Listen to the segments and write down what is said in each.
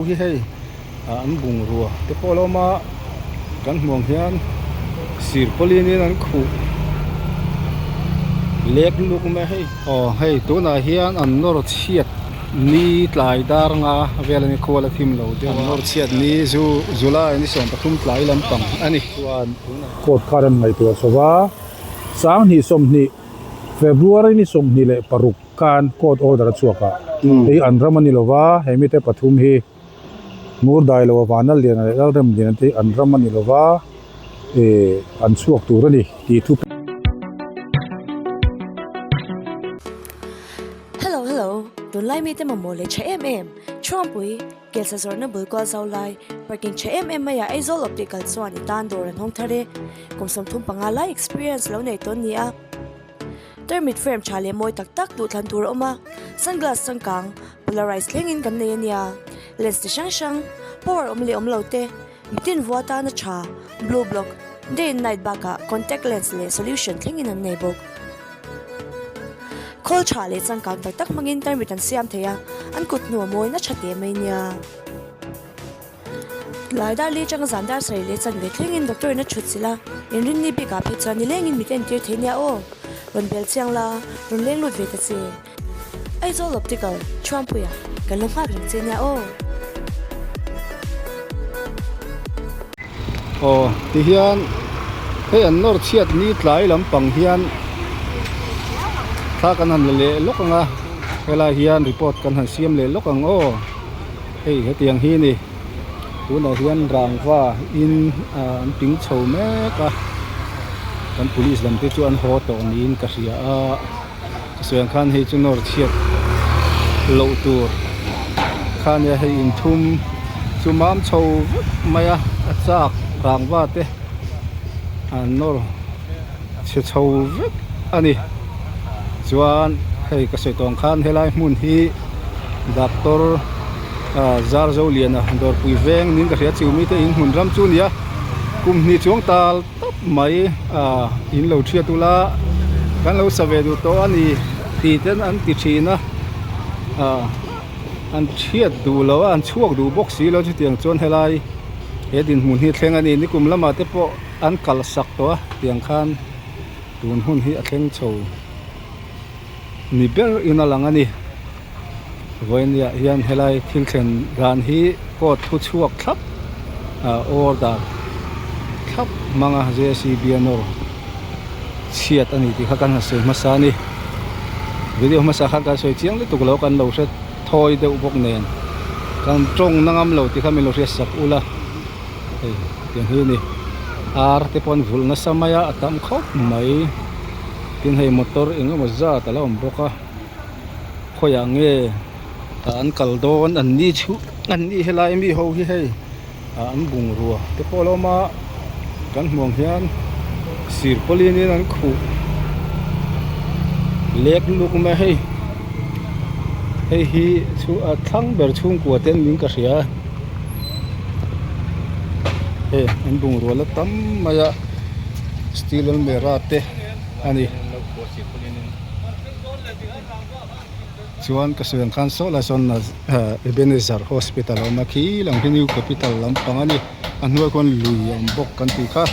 Hi hei an bungrua te pawh a lo awm a kan hmuh ang hian sirpawlin in an khuh lek luk mai a hei aw hei tunah hian an nawr chhiat ni tlai dar nga vel a ni khual a thim lo deuh a an nawr chhiat ni zu July ni 13 tlai lampang a ni. Chuan court khan an ngaihtuah chho va, 2020 February ni 26. Khan court order a chhuak a, hei an ram a ni lo va, he mite pathum hi Ngurdai lo avana lian leh Lalremlian te hi an ram a ni lo va, eh an chhuak tur a ni tih thu. Hello hello, tunlai mite mamawh leh tha em em, Thuampui, Kelsa zawrhna bul kual zau lai, parking tha em em maiah Aizawl Optical chuan i tan dawr an hawng thar e, kum 35 lai experience lo nei tawn ni a. Tarmit frame tha leh mawi tak tak duhthlan tur a awm a, sunglass changkang, polarized thlengin kan nei a nia. Lens ti hrang hrang, power awm leh awm lo te, mitin vua tana tha, blue block, day and night bakah contact lens leh solution thlengin an nei bawk. Khawl tha leh changkang tak tak hmangin tarmit an siam thei a, an kut hnu a mawi na tha teh mai nia. Tlai dar li atanga zan dar sarih leh chanve thlengin doctor in a thut chilh a, inrinni bikah phei chuan nilengin mit entir thei nia aw. Rawn bel chiang la, rawn leng lut ve ta che. Aizawl Optical, Thuampuia, kan lo nghak reng che nia aw. Aw, tihian hei an nawr chhiat ni tlai lampang hian thla kan han la leh lawk ang a, helai hian report kan han siam leh lawk ang aw. Hei hetiang hi ni tunah hian rangva in ah an ping chho mek a kan police lam te chu an haw tawh niin ka hria a chutiang khan hei chu nawr chhiat loh tur kha nia hei inthum chu mam chho vek mai a a chak rangva te an nawr chhe chho vek a ni chuan hei ka sawi tawh ang khan helai hmun hi. Doctor Zarzoliana dawrpui veng niin ka hria chiu mite in hmun ram chu a ni a kum hnih chuang tal tawp mai in lo thiat ula kan lo sa ve duh tawh a ni tih ten an ti thin a an thiat duh lo a an chhuak duh bawk si lo chutiang chuan helai he dinhmun hi a thleng a ni nikum lamah te pawh an kalsak tawh a tiang khan tun hun hi a thleng chho. Ni ber in a lang a ni. Vawinia hian helai thil thlen dan hi court thu chhuak thlap ah order thlap hmang a JCB a nawr chhiat a ni tih kha kan han sawi hmasa a ni. Video hmasa khan kan sawi chiang lutuk lo kan lo hre thawi deuh bawk nen kan tawng na ngam lo tih kha min lo hriat sak ula hei tiang hi a ni. Ar te pawh an vulh nasa mai a a tam khawp mai. Tin hei motor eng emaw zat a lo awm bawk a khawiah nge an kal dawn an ni chu an ni helai mi ho hi hei an bungrua te pawh a lo awm a kan hmuh ang hian sirpawlin in an khuh lek luk mai a hei hei hi chu a thlang ber chhungkua te an niin ka hria hei an bungrua la tam mai a. Steel almirah te a ni chuan ka sawi ang khan saw lai sawn Ebenezer hospital a awm a khi lang khi new capital lampang a ni a hnuai khuan lui a awm bawk kan tih kha.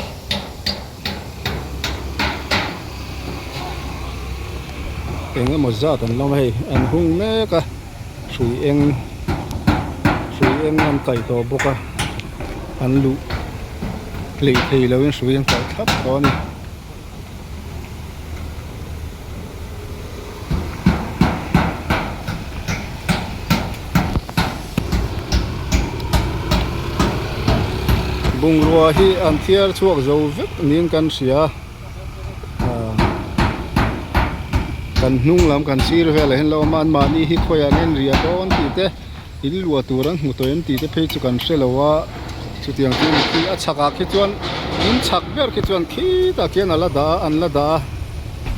Eng emaw zat an lawm a hei an hung mek a hrui eng hrui eng an kaih tawh bawk a an luh hleih thei lo in hrui an kaih thlap tawh a ni. Bungrua hi an thiar chhuak zo vek niin kan hria a kan hnung lam kan sir velah hian lo awm a anmahni hi khawiah nge an riah dawn tih te in luah tur an hmu tawh em tih te phei chu kan hre lo a chutiang chu ni khi a chhakah khi chuan in chhak ber khi chuan khitah khian a la dah a an la dah a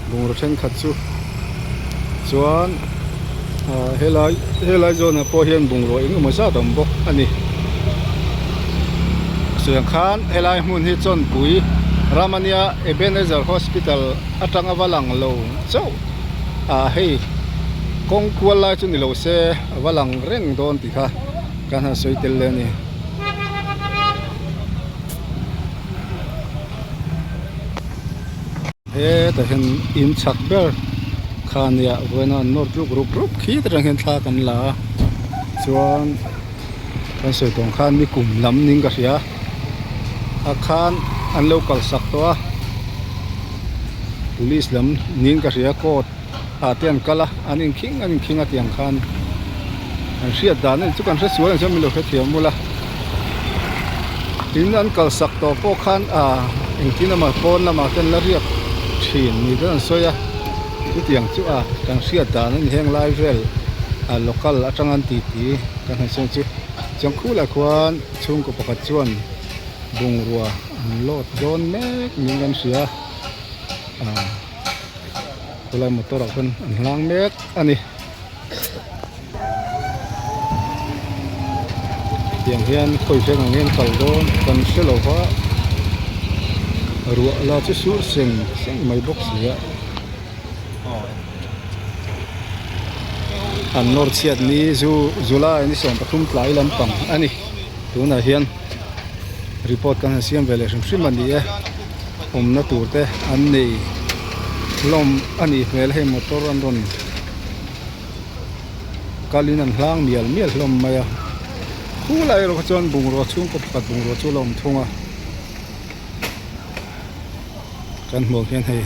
bungraw thenkhat chu chuan ah helai helai zawnah pawh hian bungraw eng emaw zat a awm bawk a ni sawi ang khan helai hmun hi chawnpui ram a nia Ebenezer hospital atanga va lang lo chauh ah hei kawng kual lai chu ni lo se a va lang reng dawn tih kha. Kan han sawi tel leh a ni. Hetah hian in chhak ber kha a nia vawiin a an nawr tluk rup rup khi te atang hian thla kan la a chuan kan sawi tawng khan ni kum lam niin ka hria a khan an lo kalsak tawh a police lam niin ka hria court ah te an kal a an inkhing an inkhing a tiang khan an hriat dan a ni chu kan hre sual ang chuan min lo hrethiam mul a tin an kalsak tawh pawh khan ah engtin emaw pawn lamah te an la riak thin ni te an sawi a chutiang chu a kan hriat dan a ni heng lai vel ah local atanga an titi kan han sawi chu chuan khulai khuan chhungkaw pakhat chuan bungrua an load dawn mek niin kan hria ah. Khulai motor ah khuan an hlang mek a ni. Tiang hian khawi veng ang hian kal dawn kan hre lo va ruah la chu sur seng seng mai bawk si a. An nawr chhiat ni zu July ni 13 tlai lampang a ni tunah hian report kan han siam ve leh hrim hrim a ni e. Awmna tur te an nei hlawm a nih hmel hei motor an rawn kalin an hlang mial mial hlawm mai a khulai erawh kha chuan bungrua chhungkaw pakhat bungrua chu a la awm thung a kan hmuh ang hian hei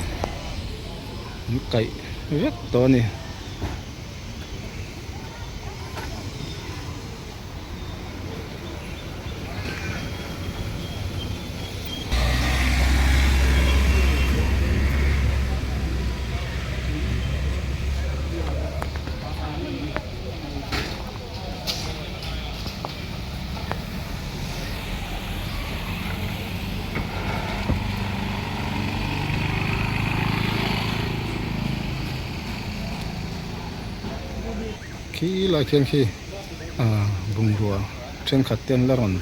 an kaih vek tawh a ni. Khi lai khian khi ah bungrua thenkhat te an la rawn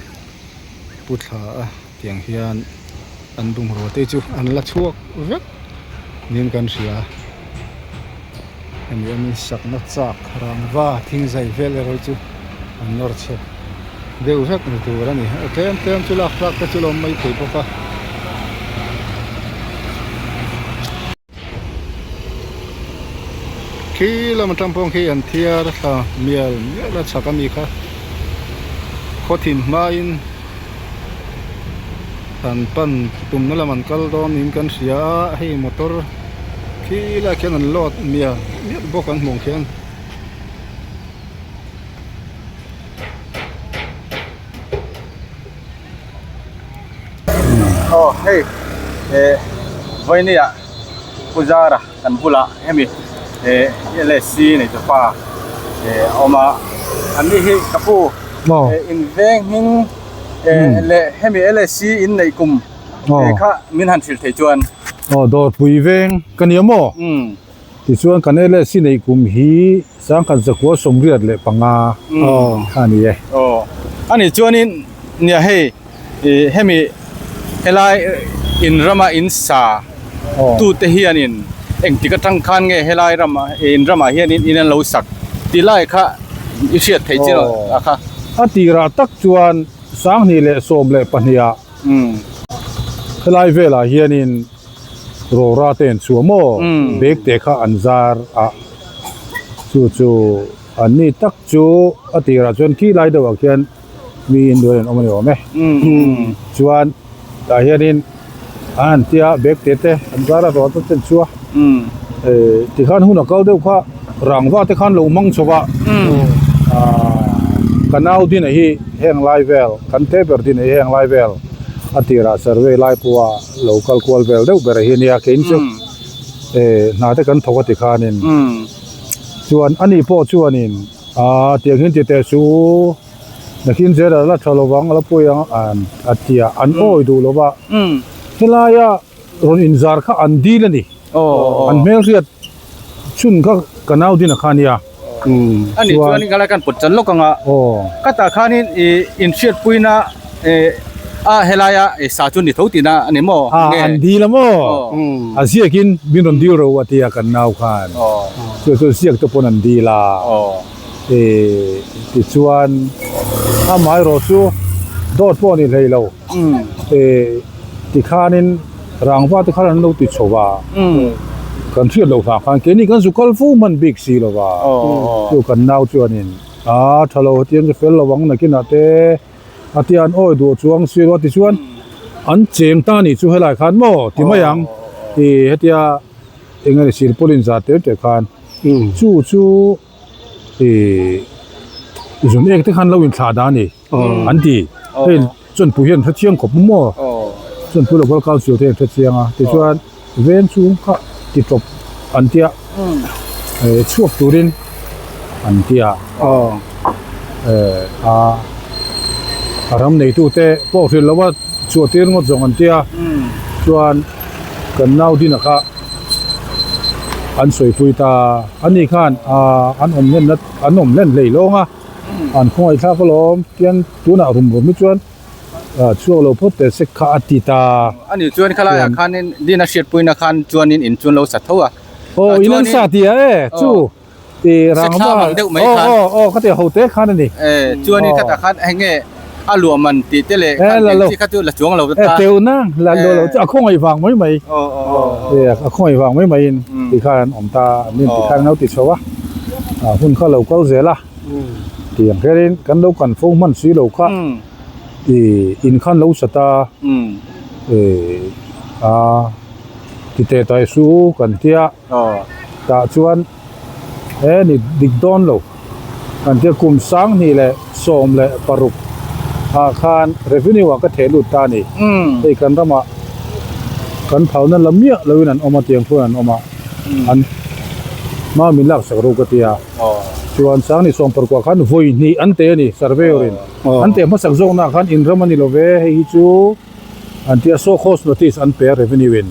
pu thla a tiang hian an bungrua te chu an la chhuak vek niin kan hria hemi awmin sakna chak rangva thing zai vel erawh chu an nawr chhe deuh vek ni tur a ni a tlem tlem chu lak tlak te chu la awm mai thei bawk a. Khi lam atang pawh khi an thiar thla mial mial a chhak ami kha khaw thin hmain an pan tumna lam an kal dawn niin kan hria a hei motor khi lai khian an load mial mial bawk an hmuh ang khian. Aw hei eh vawini ah puzara kan bulah hemi eh lsc nei tu pa eh a awm a an ni hi ka pu eh in veng hming eh leh hemi lsc in neih kum eh kha min han hrilh thei chuan. Aw dawrpui veng ka nia maw? Tichuan kan LSC neih kum hi 1985 kha a ni e. Aw a nih chuanin nia hei ih hemi helai in rama in sa tute hianin engtik atang khan nge helai ramah in ramah hianin in an lo sak tih lai kha i hriat theih chin a kha. A tirah tak chuan 2012 ah helai velah hianin Rora te an chhuah maw? Bag te kha an zar a, chu chu an ni tak chu a tirah chuan khi lai deuhah khian mi in duai an awm a ni awm e. Chuan tah hianin an han tia bag te te an zar a rora te an chhuah a, tikhan hun a kal deuh kha rangva te khan lo hmang chho a, ka nau din a hi heng lai vel kan te ber din a hi heng lai vel a tirah survey lai pawha. Lo kal kual vel deuh ber hi ania kein chu eh hna te kan thawk a ti khanin chuan ani pawh chuanin ah tiang hian ti teh su nakin zel a la tha lovang a la pawi ang an a tia an awi duh lova helaia rawn inzar kha an dil a ni an hmelhriat chhun kha ka nau din a kha ania Ani chuan in kan pawt chan lawk anga ka tah khanin ih inhriatpuina eh a helaia eh sa chu ni tho tihna a ni maw nge an dil a maw a ziakin min rawn dil ro a tia kan nau khan chu chuan ziak te pawn an dil a eh tichuan. Amaherawh chu dawt pawh a ni hlei lo. Eh tikhanin rangva te khan an lo ti chho va, kan hriat loh vang khan keini kan zu kal fo hman bik si lo va. Chu kan nau chuanin a tha lo hetiang chu fel lo ang nakinah te a tia an awi duh chuang si lo a tichuan an cheng ta nih chu helai khan maw ti mai ang ih hetia eng nge ni silpaulin zah tel te khan chu chu ih zun ek te khan lo inthlah dah a ni an ti hei chuanpui hian hrethiang khawp maw chuanpui local council te hian hrethiang a tichuan veng chhung kha ti tawp an tia eh chhuak turin an tia eh a a ram neitu te pawh hrilh lo a chhuah tir ngawt zawng an tia chuan kan nau dina kha an sawipui ta ani khan ah an awm hlenna an awm hlen hlei lawng a an khawngaihthlak alawm tian tunah rum rum hi chuan. Ah chhuak lo phawt teh se kha a ti ta. Ani chuan khalaiah khanin din a hriatpuina khan chuanin in chuan lo sa tho a. Aw in an sa ti a e chu ti rang va aw aw aw ka ti ho te khan a ni. E chuanin khatah khan hei nge a luah man tih te leh khan eng chi kha chu la chuang lo ta. E teu na la luah lo chu a khawngaih vang mai mai. Aw aw aw. E a khawngaih vang mai mai in ti khan an awm ta min ti khan an lo ti chho a. Ah hun kha lo kal zel a. Tiang hianin kan lo kan fo hman si lo kha. Ih in khan lo sat a ih a ti teh tai su kan tia tah chuan he ni dik dawn lo kan tia kum sanghnih leh 16 ah khan revenue ah ka theh lut ta a ni hei kan ramah kan phalna la miah loin an awm a tiang khuan an awm a an hma min laksak ru ka tia chuan sanghnih 16 khan vawi hnih an teh a ni surveyor in. An teh hmasak zawkna ah khan in ram a ni lo ve, hei hi chu an tia show cause notice an pe a revenue in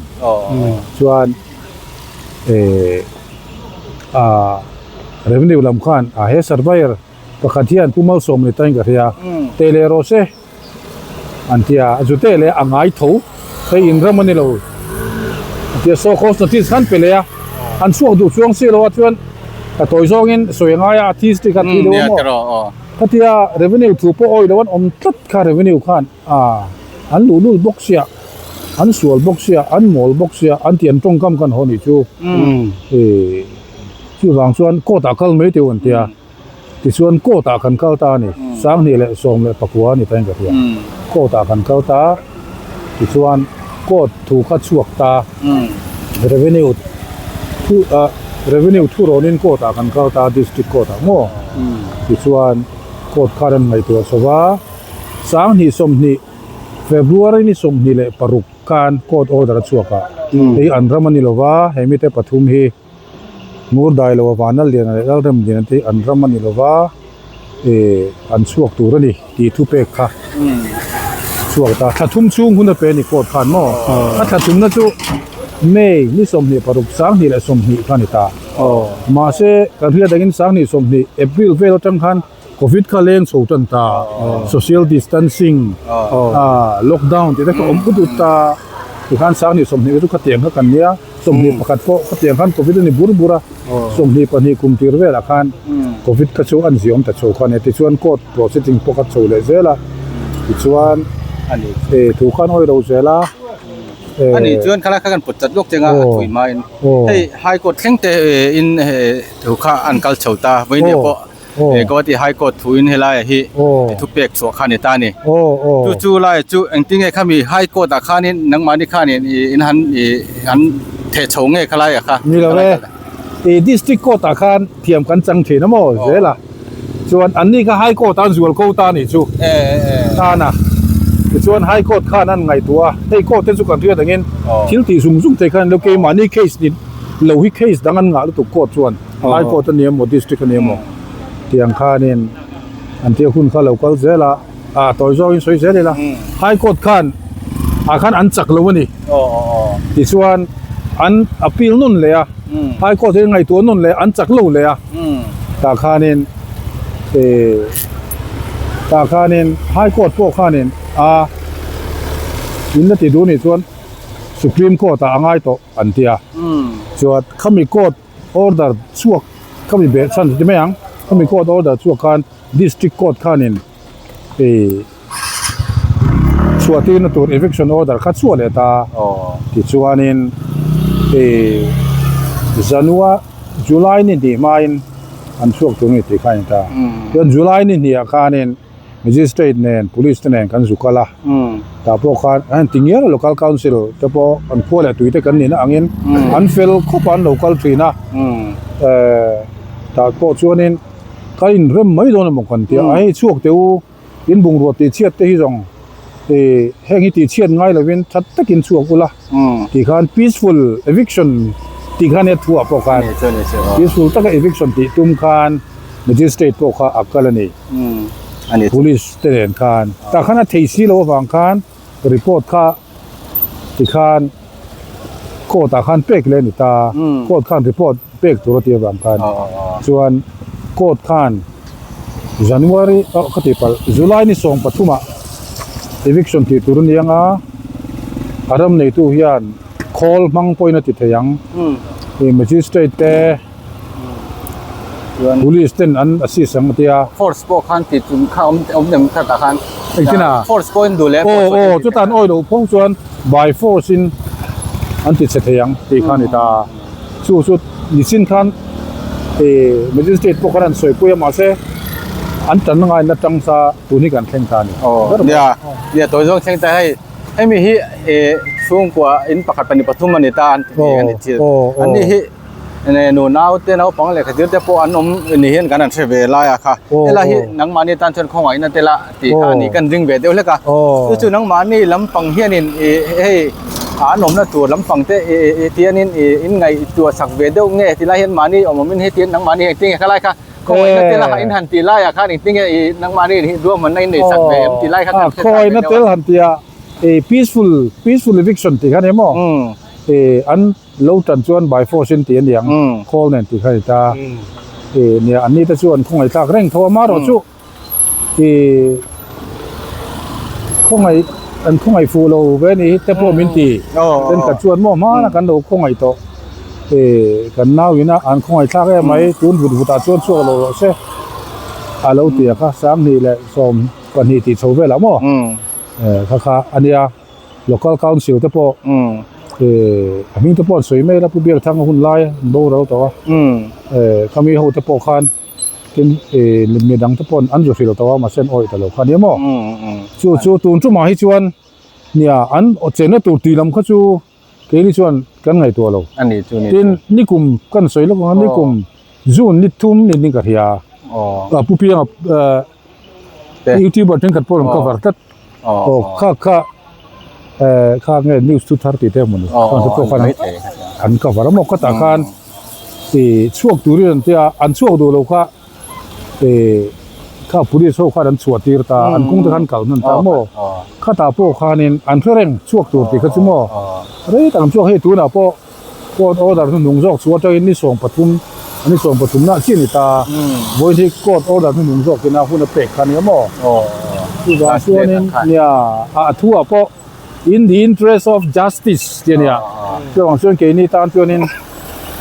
chuan eh ah revenue lam khan ah he surveyor pakhat hian Pu Malsawm ni tain ka hria teh leh rawh se an tia a zu teh leh a ngai tho hei in ram a ni lo an tia show cause notice khan pe leh a an chhuak duh chuang si lo a chuan ka tawi zawngin sawi a ngai a a thi stick a thi deuh a maw. Khatia revenue thu pawh awih lo an awm tlat kha revenue khan ah an luh lul bawk sia an sual bawk sia an mawl bawk sia an ti an tawngkam khan haw nih chu ih chuvang chuan court ah kal mai teuh an tia tichuan court ah kan kal ta a ni 2019 a ni ta in ka hria court ah kan kal ta tichuan court thu kha chhuak ta revenue thu ah revenue thu rawnin court ah kan kal ta district court ah maw. Tichuan court khan an ngaihtuah chho va, 2020 February ni 26 khan court order a chhuak a, hei an ram a ni lo va, hei mite pathum hi Ngurdai lo a Vanlalliana leh Lalremliana te hi an ram a ni lo va, ih an chhuak tur a ni tih thupek kha chhuak ta. Thla thum chhung hun a pe a ni court khan maw? A thla thumna chu May ni 26 2020 kha a ni ta. Mahse, kan hriat angin 2020 April vel atang khan Covid kha leng chho tan ta, social distancing, lockdown tih te kha awm ut ut ta. Tikhan 2020 kha chu khatiang kha kan nia, 21 pawh khatiang khan Covid a ni bur bur a, 22 kum tir velah khan Covid kha chu an ziawm ta chho kha a nia. Tichuan court proceeding pawh kha chho leh zel a, tichuan thu khan awih lo zel a. Ani chuan khalai kha kan pawt chat lawk cheng a, a thui hmain hei high court thleng te in thu kha an kal chho ta vawiin pawh Guwahati high court thu in helai hi thu pek chhuah kha a ni ta a ni. Chu chu lai chu engtin nge khami high court ah khanin nangmahni khanin in han an theh chho nge khalai ah kha. Ni lo e, i district court ah khan thiam kan chang thin a maw zel a. Chuan anni kha High Court ah an zual ko ta a nih chu tan a, tichuan High Court khan an ngaihtuah a, hei court te chu kan hriat angin thil tih zung zung thei khan an lo keimahni case ni lo hi case dang an ngah lutuk court chuan High Court a ni emaw District a ni emaw tiang khanin an tia hun kha lo kal zel a, ah tawi zawngin sawi zel ila High Court khan ah khan an chak lo a ni tichuan an appeal nawn leh a High Court hi ngaihtuah nawn leh an chak lo leh a. Tah khanin eh tah khanin High Court pawh khanin a in la ti duh nih chuan Supreme Court ah a ngai tawh an ti a chuan khami court order chhuak khami beh chhan chu ti mai ang khami court order chhuak khan District Court khanin. Ih chhuah tirna tur eviction order kha chhuah leh ta tichuanin ih Janua July ni hnih hmain an chhuak tur a ni tih kha a ni ta. Chuan July ni hnih ah khanin Magistrate nen Police te nen kan zu kal a, tah pawh khan an ti ngial a Local Council te pawh an khua leh tui te kan nihna angin an fel khawp a an lo kal thin a, eh tah pawh chuanin Ka inrem mai dawn emaw kan tia, a hei chhuak teh u, in bungrua tih chhiat te hi zawng ih heng hi tih chhiat ngai lovin that takin chhuak ula tih khan peaceful eviction tih khan nia thuah pawh khan peaceful taka eviction tih tum khan magistrate pawh kha a kal a ni police te nen khan tah khan a thei si loh avang khan report kha tikhan court ah khan pek leh a ni ta court khan report pek tur a tih avang khan chuan court khan January oh ka tih palh July ni 13 ah eviction tih tur a ni ang a a ram neitu hian khawl hmang pawhin a ti thei ang ih magistrate te Police ten an assist ang a tia. Force pawh khan tih chung kha awm awm nem kha tah khan. Engtin a? Force pawhin duh leh Aw aw chuta an awi loh phawng chuan by force in an ti chhe thei ang tih kha a ni ta. Chu chu nichin khan ih magistrate pawh khan an sawipui a mahse an tan ngaina tang sa tun hi kan thleng ta a ni. Aw nia nia tawi zawng thleng ta hei. Hemi hi eh chhungkua in pakhat pahnih pathum a ni ta an ti a ni thil. An ni hi nu nau te naupang lehkha zir te pawh an awm ni hian kan han hre ve lai a kha. Helai hi nangmahni tan chuan khawngaihna te la tih kha a ni kan ring ve deuh hlek a. Chu chu nangmahni lampang hianin ih hei an awmna tur lampang te ih tianin ih in ngaihtuah sak ve deuh nge ti lai hian mahni awm awmin hetiang nangmahni engtin nge khalai kha Khawngaihna tel a in han tih laiah khan engtin nge i nangmahni in ruahmanna in nei sak ve em tih lai kha kan hre ta Khawngaihna tel han tih a i peaceful peaceful eviction tih kha ni maw? I an lo tan chuan by force in tih a niang khawl nen tih kha ni ta. I nia an ni te chu an khawngaih thlak reng tho a marawh chu i khawngaih an khawngaih fuh lo ve ni hi te pawh min ti thenkhat chuan maw hmana kan lo khawngaih tawh ih kan nau ina an khawngaih thlak em mai tun vut vut ah chuan chhuak lo rawh se a lo ti a kha 2022 tih chho velah maw eh kha kha a nia. Local Council te pawh eh a hming te pawh an sawi mai la Pu Biakthanga hun lai an boral tawh a eh khami ho te pawh khan tin eh mi dang te pawh an zu hrilh tawh a mahse an awih ta lo kha nia maw chu chu tun tumah hi chuan nia an chenna tur tih lam kha chu keini chuan kan ngaihtuah lo tin nikum kan sawi lawk ang a nikum June ni thum ni ni ka hria a Pu Pianga eh Youtuber thenkhat pawh an cover tlat. Aw kha kha eh kha nge news chu thar tih te emaw ni khan te pawh khan an cover a maw ka tah khan ih chhuak turin an tia an chhuak duh lo kha ih kha police ho khan an chhuah tir ta an kawng te khan kal hnan ta maw khatah pawh khanin an hre reng chhuak tur tih kha chu maw rei tak an chhuak hei tunah pawh Court order hnuhnung zawk chu atangin ni 13 ni 13 na chi a ni ta. Vawiin hi court order hnuhnung zawkin a hun a pek kha a nia maw? Chuvang chuanin nia a thu ah pawh in the interest of justice tih a nia. Chuvang chuan keini tan chuanin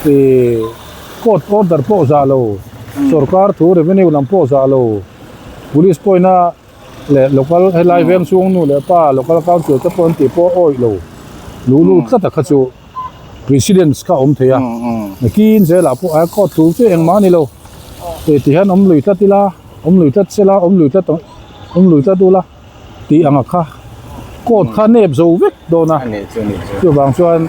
ih court order pawh zah lo, sorkar thu revenue lam pawh zah lo, police pawhina leh local helai veng chhung nu leh pa local council te pawh an tih pawh awih lo luh lut tlat a kha chu precedence kha a awm thei a nakin zelah pawh a court tur chu engmah a ni lo eh ti hian awm lui tlat ila awm lui tlat sela awm lui tlat awm lui tlat ula tih ang a kha court kha nep zo vek dawn a chuvang chuan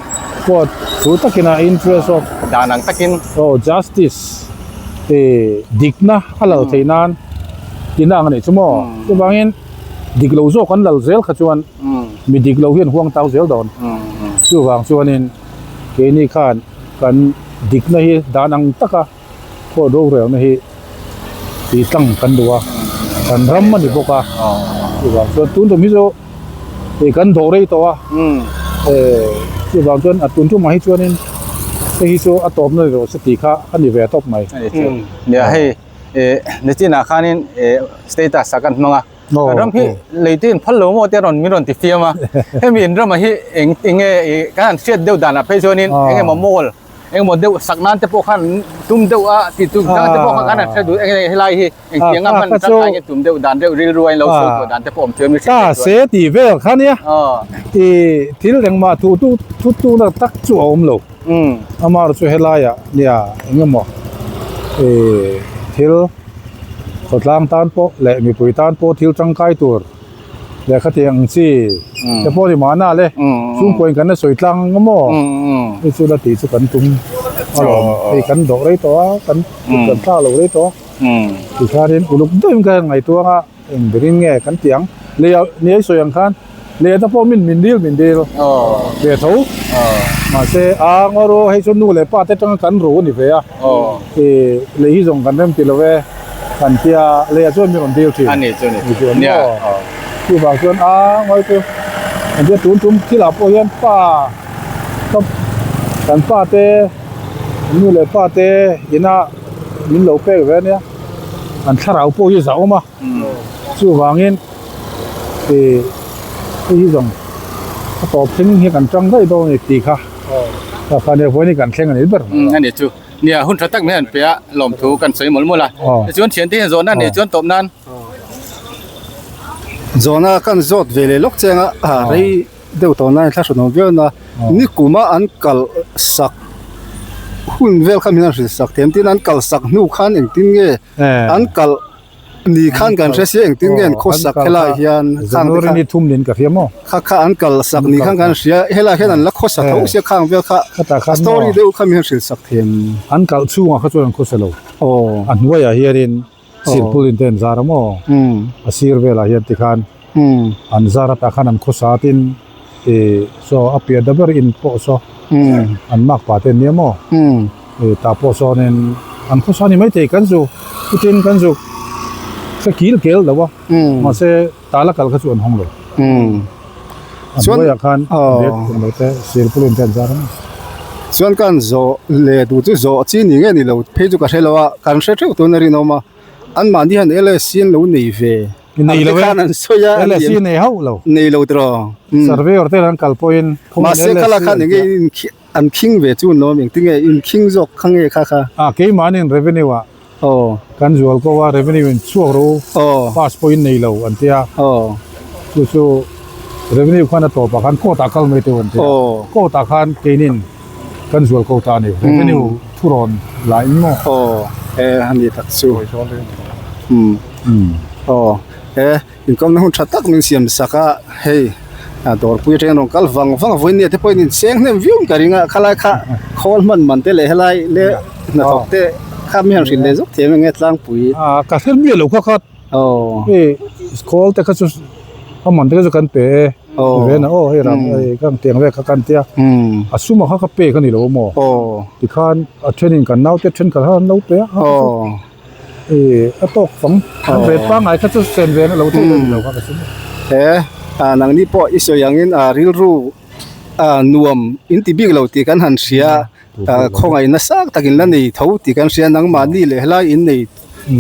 court thu takin a interest of dan ang takin aw justice eh dikna a lal theih nan. Tina ang a nih chu maw? Chuvangin dik lo zawk an lal zel kha chuan mi dik lo hian huang tau zel dawn. Chuvang chuanin keini khan kan dikna hi dan ang taka court rorelna hi tih tlang kan duh a, kan ram a ni bawk a. Chuvang chuan tun tum hi chu ih kan dawh rei tawh a, chuvang chuan a tun tumah hi chuanin hei hi chu a tawpna ni rawh se tih kha a ni ve tawp mai. Nia hei. Eh nichinah khanin eh status ah kan hmang a kan ram hi leite in phal lo maw te rawn min rawn ti fiam a hemi in ramah hi eng enge ih kan han hriat deuh danah phei chuanin eng emaw mall. Engemaw deuh sak nan te pawh khan tum deuh a ti chu dang te pawh khan kan han hre duh eng nge helai hi engtiang a hman tangkai nge tum deuh dan deuh rilru a in lo sawi tawh dan te pawh awm chuan mi hriat Ta se tih vel kha nia i thil engmah thu tu thu tu na tak chu a awm lo amaherawhchu chu helaiah nia engemaw i thil khawtlang tan pawh leh mipui tan pawh thil tangkai tur Lehkha tih ang chi te pawh ni mahna le chhungkaw in kan la sawi tlang ang maw hei chu la tih chu kan tum alawm hei kan dawh rei tawh a kan kan thlak lo rei tawh a tikhanin uluk deuhin ka ngaihtuah ang a eng berin nge kan tih ang lei ah ni ei sawi ang khan lei ah te pawh min min dil min dil ve tho mahse a ngaw ru hei chu nu leh pa te atanga kan ru a ni ve a ih lei hi zawng kan rem ti lo e. Kan tia leiah chuan min rawn dil thin. A ni chu ni. Ni chuan maw? Chuvang chuan a ngawi chu kan tia tun tum thilah pawh hian pa ka kan pa te nu leh pa te ina min lo pek ve ania an thlarau pawh hi zah awm a chuvangin ih hei hi zawng a tawp thleng hi kan tang daih dawn a ni tih kha ka khan vawiin hi kan thleng a ni ber mai a ni chu. Nia, hun tha tak mai an pe a, lawmthu kan sawi mawlh mawlh a. Tichuan thiante hian zawhna nei chuan tawp nan. Zawhna kan zawt ve leh lawk cheng a, rei deuh tawh nan thla hran awm viau na, nikuma an kal sak hun vel kha min han hrilh sak thiam tin an kal sak hnu khan engtin nge an kal Ni khan kan hre sia engtin nge an khawsak helai hian khang te kha ni thum nen ka hria maw kha kha an kal sak ni khan kan hria helai hian an la khawsa tho sia khang vel kha a story deuh kha mi han hrilh sak them an kal chhungah kha chuan an khawsa lo aw a hnuaiah hianin sirpul in te an zar a maw a sir velah hian tikhan an zar a tah khan an khawsa tin ih saw a pian ta ber in pawh saw an mak pah te an nia maw ih tah pawh sawnin an khawsa ni maithei kan zu chutin kan zu hre kil kel lo a mahse tah la kal kha chu an hawng lo an hnuaiah khan bag eng lo te sirpulin te an zar a ni. Chuan ka han zawh leh duh chu zawh chi ni nge ni lo phei chu ka hre lo a kan hre theuh tuna rinawm a anmahni hian LSC an lo nei ve. Nei lo e. Khan an sawi a. LSC nei hauh lo. Nei lo tiraw. Surveyor te an kal pawhin Mahse kha la khan enge in an khing ve chu an awm engtin nge in khing zawk kha nge kha kha. A keimahni in revenue ah Aw. Kan zual ko a revenue in chhuak ro Aw. Pass pawhin nei lo an tia. Aw. Chu chu revenue khan a tawpah khan court ah kal mai teuh an tia. Aw. Court ah khan keinin kan zual ko ta a ni. Revenue thurawn la in maw? Aw e a ni tak chu. Umm aw e inkawmna hun tha tak min siam sak a hei a dawrpui atangin rawn kal vang vang a vawinia te pawhin in cheng hnem viau in ka ring a khalai kha khawl hman man te leh helai le hnathawk te kha mi han hrilh leh zawk thiam eng nge tlangpui. A ka hre miah lo kha kha. Aw. Hei khawl te kha chu a man te kha chu kan pe e. Aw. Ve na aw hei ram hei kan tiang vel kha kan tia. Umm. A suma kha ka pek a ni lo maw? Aw. Tikhan a thenin kan naute thenkhat kha an lo pe a. Aw. Hei a tawk fang an ve pangngai kha chu sen ve na lo theih a ni lo kha ka sum. He a nangni pawh i sawi angin a rilru a nuam in ti bik lo tih kan han hria a khawngaih nasa takin la nei tho tih kan hria nangmahni leh helai in nei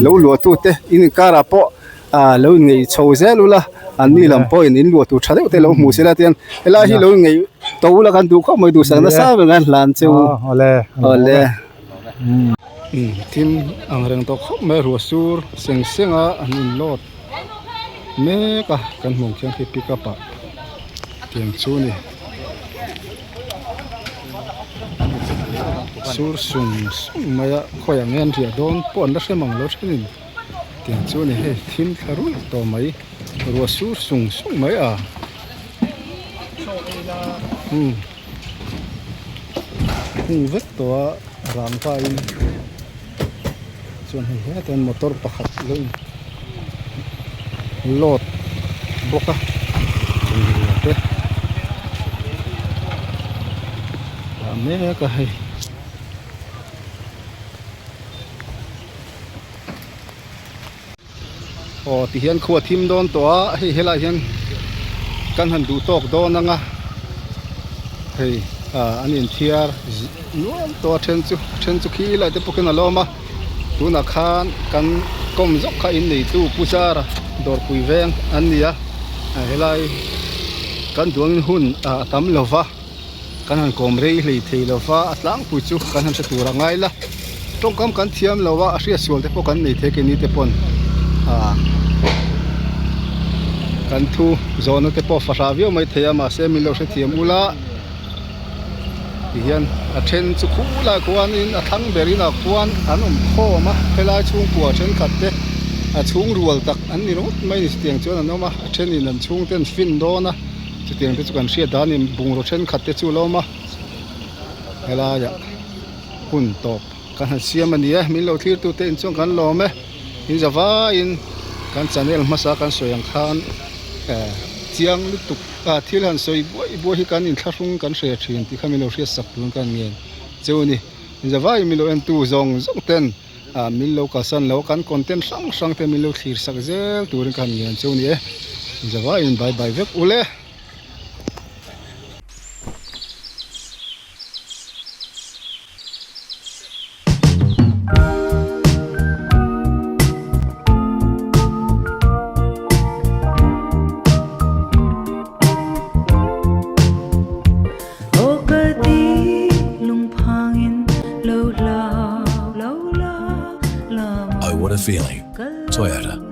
lo luahtu te in inkarah pawh ah lo inngeih chho zel ula an ni lam pawhin in luah tur tha deuh te lo hmu sela tiang helai hi lo inngeih to ula kan duh khawp mai duhsak nasa ber an hlan che u awle thim ang reng tawh khawp mai ruah sur seng seng a an in load mek a kan hmuh ang khian khi pick up ah tiang chu a ni. Sur sung sung mai a khawiah nge an riah dawn pawh an la hre mang lo thenin tiang chu a ni hei thim thla ruih tawh mai ruah sur sung sung mai a umm hung vek tawh a rangva in chuan hei hetah hian motor pakhat lo in load bawk a bungrua te dah mek a hei. Aw ti hian khua thim dawn tawh a hei helaiah hian kan han duh tawk dawn ang a hei ah an inthiar nuam tawh a then chu a then chu khi lai te pawh khian a lawm a tunah khan kan kawm zawk kha inneitu Pu Zara dawrpui veng an ni a ah helai kan duangin hun ah a tam lo va. Kan han kawm rei hlei thei lo va, a tlangpui chu kan han hre tur a ngai la. Tawngkam kan thiam lo a, a hriatsual te pawh kan nei thei keini te pawn ah kan thu zawhna te pawh fahrah viau mai thei a mahse min lo hrethiam ula tihian a then chu khulai khuanin a thlang berin ah khuan an awm khawm a helai chhungkua thenkhat te a chhung rual tak an ni ringawt mai ni chutiang chuan an awm a a thenin an chhungte an fin dawn a chutiang te chu kan hriat dan a ni bungraw thenkhat te chu a lo awm a helaiah. Hun tawp kan han siam a ni e, min lo thlir tute in chuan kan lawm e, in za vaiin kan channel hmasa kan sawi ang khan eh chiang lutuk ah thil han sawi buai buai hi kan inthlahrung kan hre thin tih kha min lo hriat sak tun ka ngen cheu a ni, in za vaiin min lo en tu zawng zawng ten ah min lo kalsan lo kan content hrang hrang te min lo thlir sak zel turin ka han ngen cheu a ni e, in za vaiin bye bye vek ule. I want a feeling. Toyota.